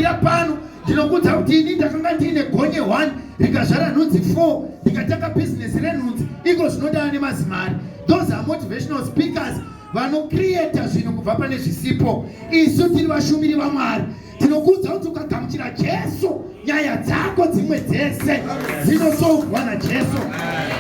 Ira pano ndinokuudza kuti ini ndakanga ndiine gonye 1 rikazvara nhunzi 4 ndikatanga bhizinesi renhunzi iko zvino ndava nemazimari. Those are motivational speakers vanocreata zvinhu kubva pane zvisipo. Isu tiri vashumiri vaMwari, tinokuudza kuti ukagamuchira Jesu nyaya dzako dzimwe dzese dzinosolvwa naJesu.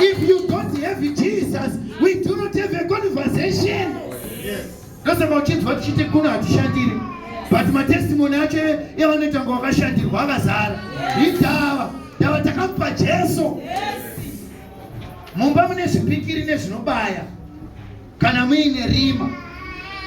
If you don't have Jesus, we do not have a conversation. Yes. Ndosaka uchinzwa tichiti kuno hatishandiri but matestimony acho evanoita kunge vakashandirwa akazara. Indava ndava takamupa Jesu. Mumba mune zvipikiri nezvinobaya kana muine rima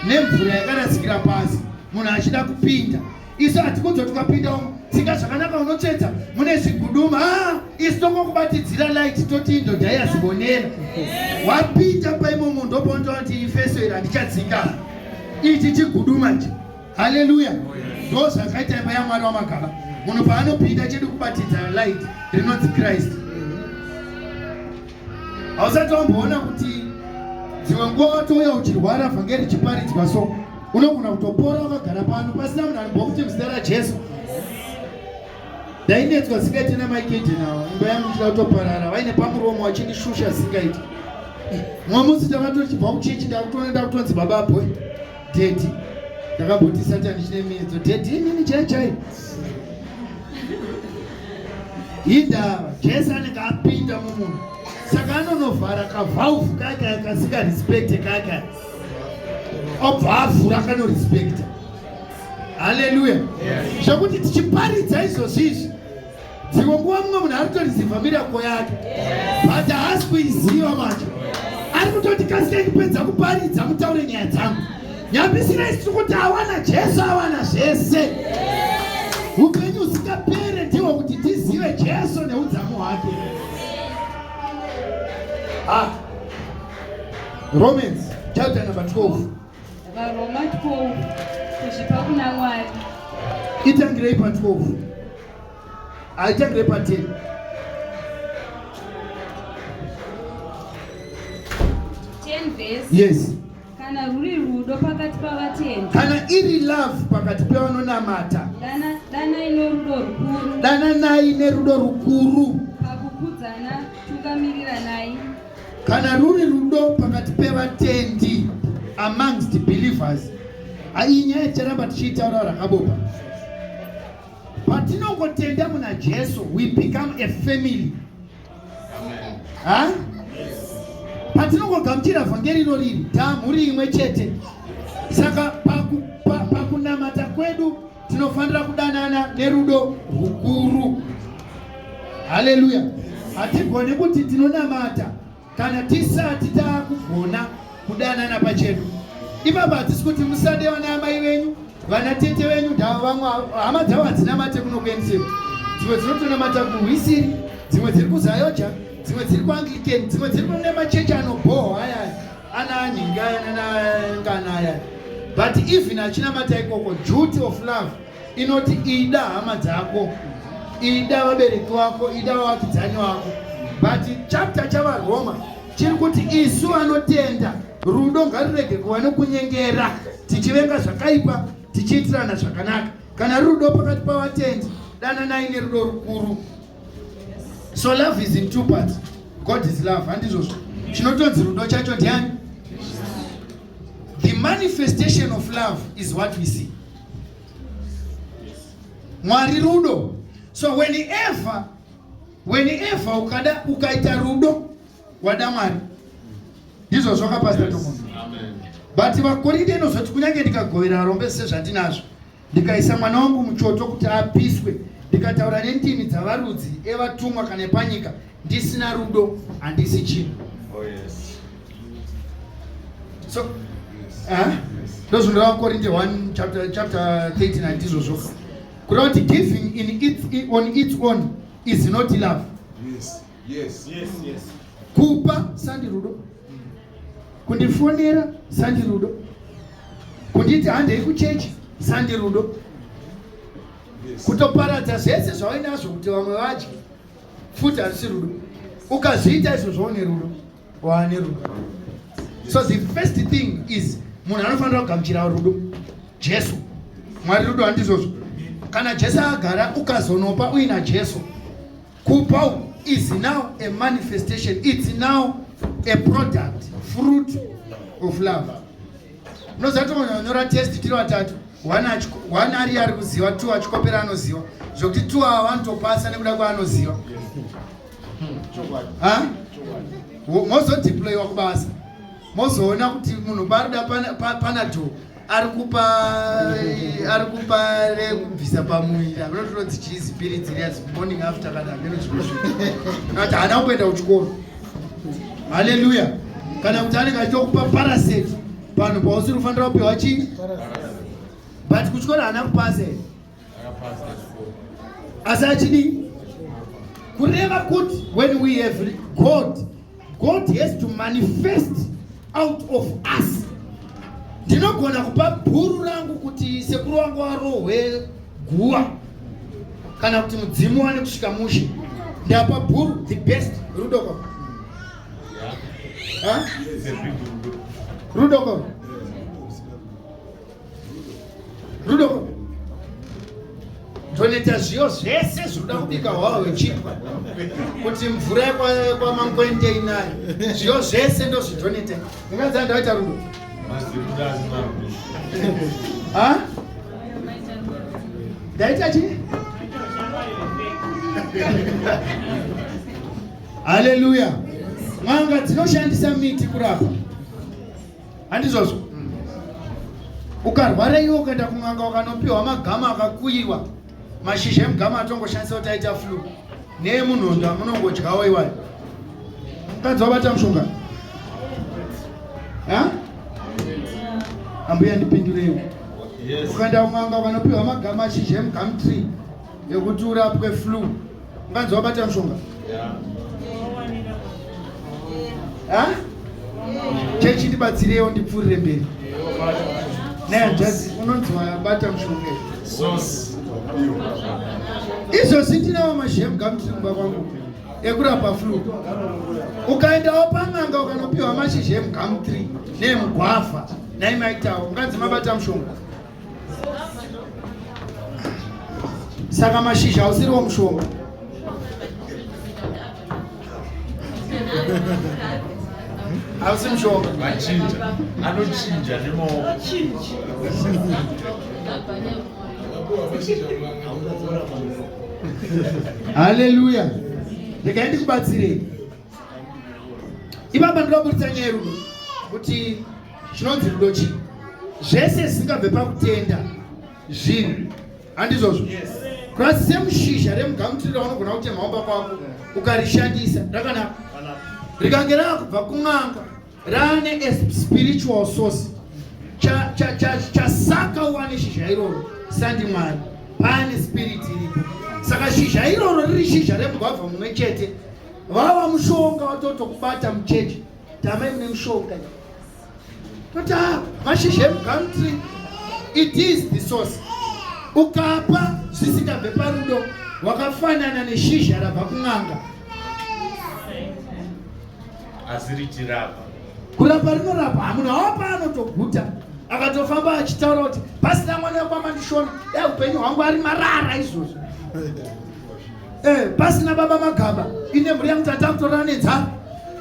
nemvura yakarasikira pasi munhu achida kupinda isu hatikudzo tukapinda umu tsika zvakanaka unotsvedza mune zviguduma ah, isu tongokubatidzira light toti indoda yazivonera wapinda paimomo ndopauntoona kuti ifeso iri handichadzika ichi chiguduma nje haleluya ndo zvakaita imba yamwari wamagaba munhu paanopinda chedu kubatidza light rinonzi christ hausati wamboona kuti dzimwe nguva watouya uchirwara vhangeri richiparidzwa so unogona kutopora wakagara pano pasina munhu anobva kuti muzita rajesu ndainetswa zingaite namaikeje nawo imba yangu ichida kutoparara vaine pamuromo vachindishusha zingaite mumwe musi takatochibva kuchechi ndakutoona ndakutonzi baba boy dedi ndakamboti satani chine miedzo dedi inini chai chai Hindava Jesu anenge apinda mumunhu saka anonovhara kavhauvhu kake kasingarespekte kake obva avhura kanorespekta. Haleluya! Zvekuti tichiparidza izvozvi izvi dzimwe nguva mumwe munhu ari kutoreceiva mirako yake but haasi kuiziva manje ari kutoti kasikai kupedza kuparidza mutaure nyaya dzangu Nyambisira isu kuti awana Jesu awana zvese. Upenyu usingapere ndihwo kuti tizive Jesu neudzamu hwake. Ah. Romans chapter number 12. VaRoma 12 kuzvipa kuna Mwari. Itangirei pa 12. Aitangirei pa 10. 10 verse. Yes. Kana ruri rudo pakati pavatendi. Kana iri love pakati pevanonamata. Dana, danai norudo rukuru. Dananai nerudo rukuru. Pakukudzana tungamiriranai. Kana ruri rudo pakati pevatendi amongst believers. Iyi nyaya ticharamba tichiitaura rakabopa. Patinongotenda muna Jesu we become a family. Ha? Patinongogamuchira vhangeri iro riri tamhuri imwe chete. Saka pakunamata pa, pa kwedu tinofanira kudanana nerudo rukuru. Haleluya. Hatigoni kuti tinonamata kana tisati taakugona kudanana pachedu. Ipapa hatisi kuti musade vana amai venyu, vana tete venyu, ndava vamwe hama dzavo hadzinamate kuno kuNCM. Dzimwe dzinotonamata kuHwisiri, dzimwe dziri kuZayoja, dzimwe dziri kuAnglican, dzimwe dziri kune machechi anobhohwa aya ana anyingi aya nana ngana aya. But even achinamata ikoko, duty of love inoti ida hama dzako, ida vabereki vako, ida vavakidzani vako. But chapter chavaroma chiri kuti isu vanotenda rudo ngarurege kuva nokunyengera, tichivenga zvakaipa, tichiitirana zvakanaka. Kana rudo pakati pavatendi, dananai nerudo rukuru. So love is in two parts. God is love, handizvozvo. Chinotonzi rudo chacho ndiani? The manifestation of love is what we see. Mwari rudo. So whenever whenever ukada ukaita rudo wada Mwari. Ndizvo zvoka Pastor Tomono. But vaKorinte inozoti kunyange ndikagovera varombe sezvandinazvo ndikaisa mwana wangu muchoto kuti apiswe ndikataura nendimi dzavarudzi evatumwa kana epanyika ndisina rudo handisi chinhu. Oh, yes. So ndozvinoreva Korinte 1 chapter, chapter 13 handizvozvo kureva kuti giving in its, on its own is not love. Yes. Yes. Yes, yes. Kupa sandi rudo, kundifonera sandi rudo, kunditi handei kuchechi sandi rudo, Yes. kutoparadza zvese zvawainazvo kuti vamwe vadye futi harisi rudo. Ukazviita izvozvo une rudo, waane rudo. So the first thing is munhu anofanira kugamuchira rudo. Jesu Mwari rudo, handizvozvo? Kana Jesu agara ukazonopa uina Jesu, kupa is now a manifestation, it's now a product, fruit of love. Unoziva tongonyora test tiri vatatu, one ari ari kuziva, two achikopera anoziva, zvokuti two ava vanotopasa nekuda kwaanoziva. Mozodeployiwa kubasa, mozoona kuti munhu paarida panado ari kupa ari kupa rekubvisa pamuviri, akunotinonzi chizi piritsi riya morning after kana hameno zvimwe, ati haana kumboenda kuchikoro. Haleluya. Kana kuti anenge achitokupa paracet panhu pausiri kufanira kupiwa chii, but kuchikoro haana kupasa here? Asi achidii? Kureva kuti when we have God, God has to manifest out of us. Ndinogona kupa bhuru rangu kuti sekuru wangu arohwe guva kana kuti mudzimu wane kusvika mushe, ndapa bhuru the best. Rudoko rudoko rudoko. Tonoita zviyo zvese zvinoda kubika hwahwa hwechipwa kuti mvura yekwamankwende inayo, zviyo zvese ndozvidoneta. Ndingadza ndaita rudo? Ndaita chii? Haleluya. N'anga dzinoshandisa miti kurapa, handizvozvo? Ukarwara iwe ukaenda kun'anga ukanopiwa magama akakuyiwa, mashizha emugama atongoshandisa kuti aita flu neemunhondo amunongodyawo iwayo, mukadzi wabata mushonga. Ambuya, ndipindureiwo. Ukaenda kun'anga ukanopiwa magama, mashizha emugum tree ekuti urapwe flu, mukadzi wabata mushonga. Chechi, ndibatsirewo ndipfuurire mberi. Nehanzvadzi, unonzi wabata mushonga. Izvozvi ndinawo mashizha emugum tree kumba kwangu ekurapa flu. Ukaendawo pan'anga ukanopiwa mashizha emugum tree neemugwavha naimaitawo, unganzi mabata mushonga. Saka mashizha ausiriwo mushonga? Hausi mushonga. Vachinja, anochinja nemaoko. Haleluya. Regai ndikubatsirei ipapa. Ndinoburitsa nyaya yerudo, kuti chinonzi rudo chii. Zvese zvisingabve pakutenda zvinhu, handizvozvo? Kurasi semushizha remugum tree raunogona kutema womba kwako ukarishandisa rakanaka, rikange raakubva kun'anga rane a spiritual source, chasaka uwane shizha iroro sandi Mwari, pane spirit iripo. Saka shizha iroro riri shizha remugwavha mumwe chete, vava mushonga watotokubata muchechi. Tamai mune mushonga, toti a mashizha emugum tree. It is the source. Ukapa zvisingabve parudo, wakafanana neshizha rabva kun'anga. Asi richirapa. Kurapa rinorapa. Hamunhu awapa anotoguta, akatofamba achitaura kuti pasina mwana wekwamandishona dai upenyu hwangu ari marara izvozvo. Pasina baba Magaba ine mhuri yangu tatakutorana nenzara.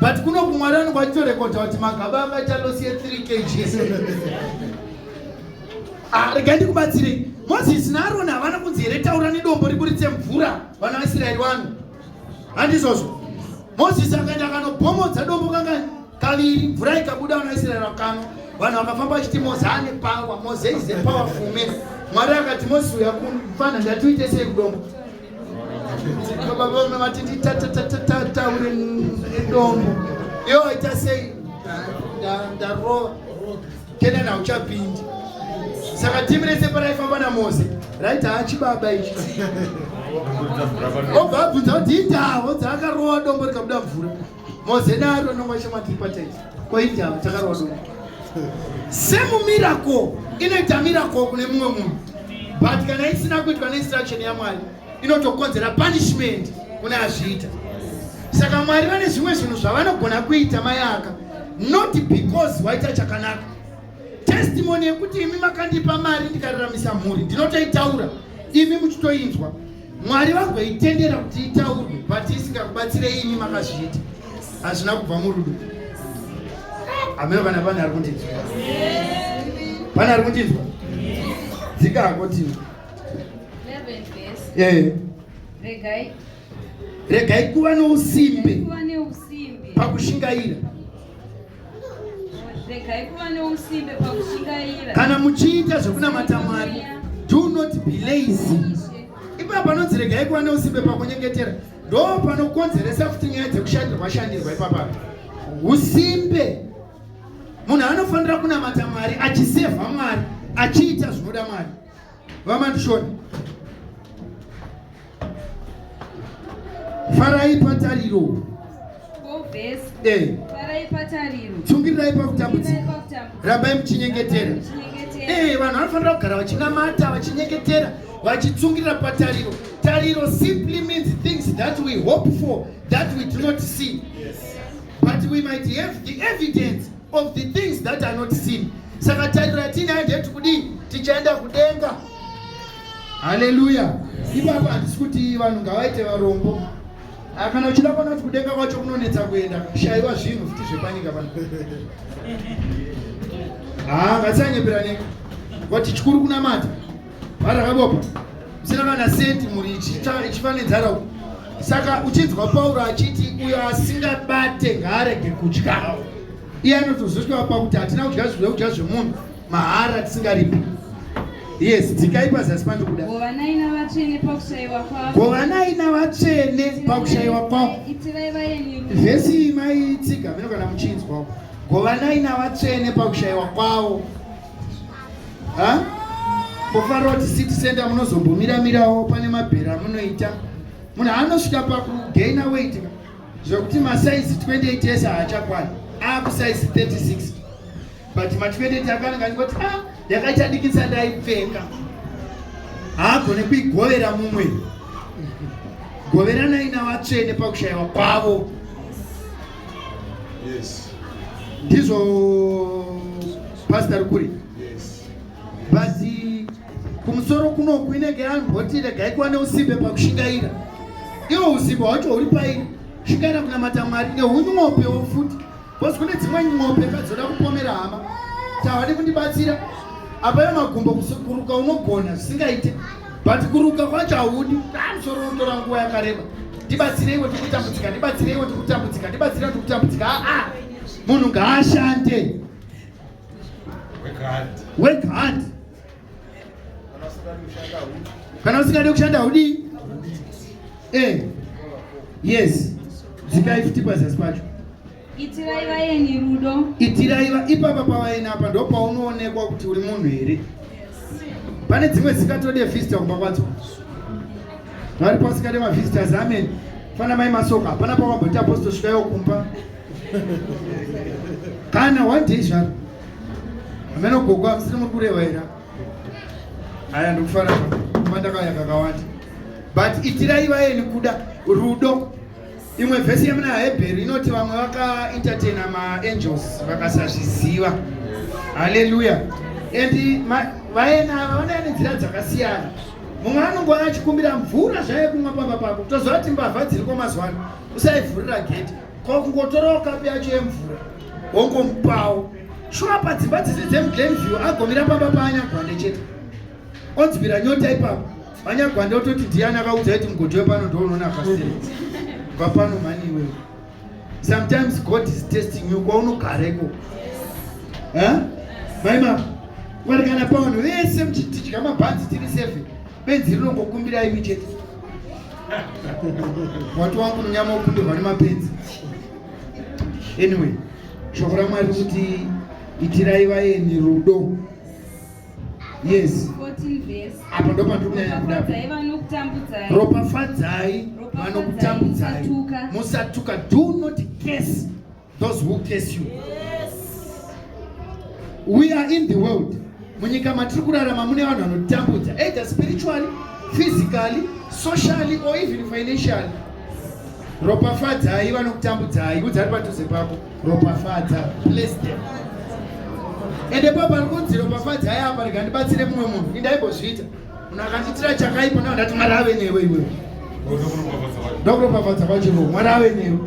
But kuno kumwari anonge achitorekodha kuti Magaba akaita loss ye3 kgs. Ah, regai ndikubatsirei. Mozisi naAroni havana kunzi here taura nedombo riburitse mvura vana vaIsraeri vanhu? Handizvozvo? Mozisi akaenda akanobhomodza dombo kangani? Kaviri. Mvura ikabuda, vana vaIsraeri vakanwa. Vanhu vakafamba vachiti Mose ane power, Mose is a powerful man. Mwari akati, "Mozisi, uya kumfana, ndati uite sei kudombo?" Baba vati, "Nditaure nedombo." Iwo waita sei? Ndarova. Kenani hauchapindi. Saka timu rese paraifamba naMose raiti haachibaba ichi. Obva abvunza kuti indavo dzaakarova dombo rikabuda mvura. Mose naro nongwashamatiri ko indavo takarova dombo? Semumiracle inoita miracle kune mumwe munhu, but kana isina kuitwa neinstruction yaMwari, inotokonzera punishment kune azviita. Saka Mwari vane zvimwe zvinhu zvavanogona kuita mayaka, not because waita chakanaka. Testimony yekuti imi makandipa mari ndikararamisa mhuri ndinotoitaura. Imi muchitoinzwa. Mwari vagoitendera kuti itaurwe but isingakubatsirei imi makazviita. Hazvina kubva murudo. Ameno kana pane ari kundinzwa. Pane ari kundinzwa? Dzika hako tino. Eh. Regai. Regai kuva nousimbe. Pakushingaira. Regai kuva neusimbe pakushingaira. Kana muchiita zvekunamata Mwari, do not be lazy. Ipapo panonzi regai kuva neusimbe pakunyengetera. Ndo panokonzeresa futi nyaya dzekushandirwa shandirwa ipapa. Usimbe. Munhu anofanira kunamata Mwari achisevha Mwari, achiita zvinoda Mwari. VaMandishoni. Farai patariro. Eh. Tsungirirai pakutambudzika. Rambai muchinyengetera. Eh, vanhu vanofanira kugara vachinamata, vachinyengetera, vachitsungirira patariro. Tariro simply means things that we hope for that we do not see. Yes. But we might have the evidence of the things that are not seen. Saka tariro yatinayo ndeyekuti kudii? Tichaenda kudenga. Haleluya. Ipapo handisi kuti vanhu ngavaite varombo. Ah, kana uchida kuona kuti kudenga kwacho kunonetsa kuenda, shaiwa zvinhu futi zvepanyika pano. Ah, ngatisanyeperane. Kuti chikuru kunamata. Varakabopa. Usina kana senti mhuri ichifa nenzara uku. Saka uchinzwa Pauro achiti uyo asingabate ngaarege kudya. Iye anotozosvika pakuti hatina kudya zvekudya zvemunhu mahara tisingaripi. Yes, dzikai pazasi pandikuda. Govanai navatsvene pakushaiwa kwavo. Govanai navatsvene pakushaiwa kwavo. Itirai vaeni rudo. Vhesi iyi maitsiga mino kana muchinzwa. Govanai navatsvene pakushaiwa kwavo. Ha? Kofarira kuti city center munozombomira-mirawo pane mabhera amunoita. Munhu anosvika pakugaina weight ka. Zvekuti masaizi 28 ese haachakwana. Akusaizi 36. But ma28 akananga achingoti ah yakaita dikisa ndaipfeka. Haagone kuigovera mumwe. Goveranai navatsvene pakushaiwa kwavo. Yes. Ndizvo Pastor Rukuri. Yes. But kumusoro kunoku inenge yamboti regai kuva neusimbe pakushingaira. Iwo usimbe hwacho huri pairi. Shingaira kunamata Mwari neunyopewo futi. Because kune dzimwe nyope kadzoda kupomera hama. Tavadi kundibatsira. Apa yo magumbo kuruka unogona zvisingaite. But kuruka kwacho haudi. Musoro unotora nguva yakareba. Ndibatsireiwo tikutambudzika, ndibatsireiwo tikutambudzika, ndibatsireiwo tikutambudzika. Ah, ah. Munhu ngaashande. Work hard. Work hard. Kana usingadi kushanda haudi. Eh. Yes. Dzikai futi pazasi pacho. Itirai vaeni rudo. Itirai va ipapa pavaeni apa ndo paunoonekwa kuti uri munhu here. Pane dzimwe dzikatode visitor kumba kwadzo. Vari pasikade mavisitors amen. Fana mai masoka hapana pawamboti apostle svikaiwo kumba. Kana one day zvaro. Ameno gogo amusiri muri kureva here? Aya ndikufara kumba ndakauya kakawanda. But itirai vaeni kuda rudo. Imwe vhesi yemuna Hebheru inoti vamwe vakaentertaina maangels vakasazviziva. Haleluya. And vaeni ava vanouya nenzira dzakasiyana. Mumwe anongouya achikumbira mvura zvaye kumwa pamba pako. Toziva kuti mbavha dziriko mazuva ano. Usaivhurira gate. Ko kungotorawo kapu yacho yemvura wongomupawo. Shuwa padzimba dzese dzemuGlenview agomira pamba paanyagwande chete. Onzwira nyota ipapo. Vanyagwande ototi ndiyani akaudza kuti mugodhi wepano ndounonaka sei. Bva pano mhani iwewe. Sometimes God is testing you kwaunogara ikoko. Eh? Mai mama. Kwari kana pavanhu vese muchitidya mabhanzi tiri seven. Benzi rinongokumbira imi chete. Wati wangu munyama wokundirwa nemapenzi. Anyway, shoko raMwari kuti itirai vaeni rudo. Yes. 14 verse. Apa ndo pandiri kunyanya kuda. Ropafadzai vanokutambudzai. Ropafadzai vanokutambudzai. Musatuka. Musatuka. Do not curse those who curse you. Yes. We are in the world. Munyika matiri kurarama mune vanhu vanotambudza either spiritually, physically, socially or even financially. Ropafadzai vanokutambudzai. Udza ari padhuze pako. Ropafadza. Bless them. Ende papa ari kunzi ropafadzai apa rega ndibatsire mumwe munhu. Indaimbozviita. Munhu akandiitira chakaipa ndava ndati Mwari ave newe iwewe. Ndokuropafadza kwacho Mwari ave newe.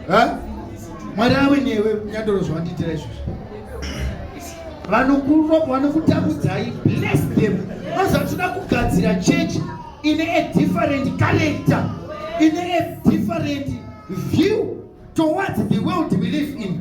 Ha? Mwari ave newe nyandoro zvawandiitira izvozvo. Vanokutambudzai, bless them. Unoziva tinoda kugadzira church ine a different character, ine a different view towards the world we live in.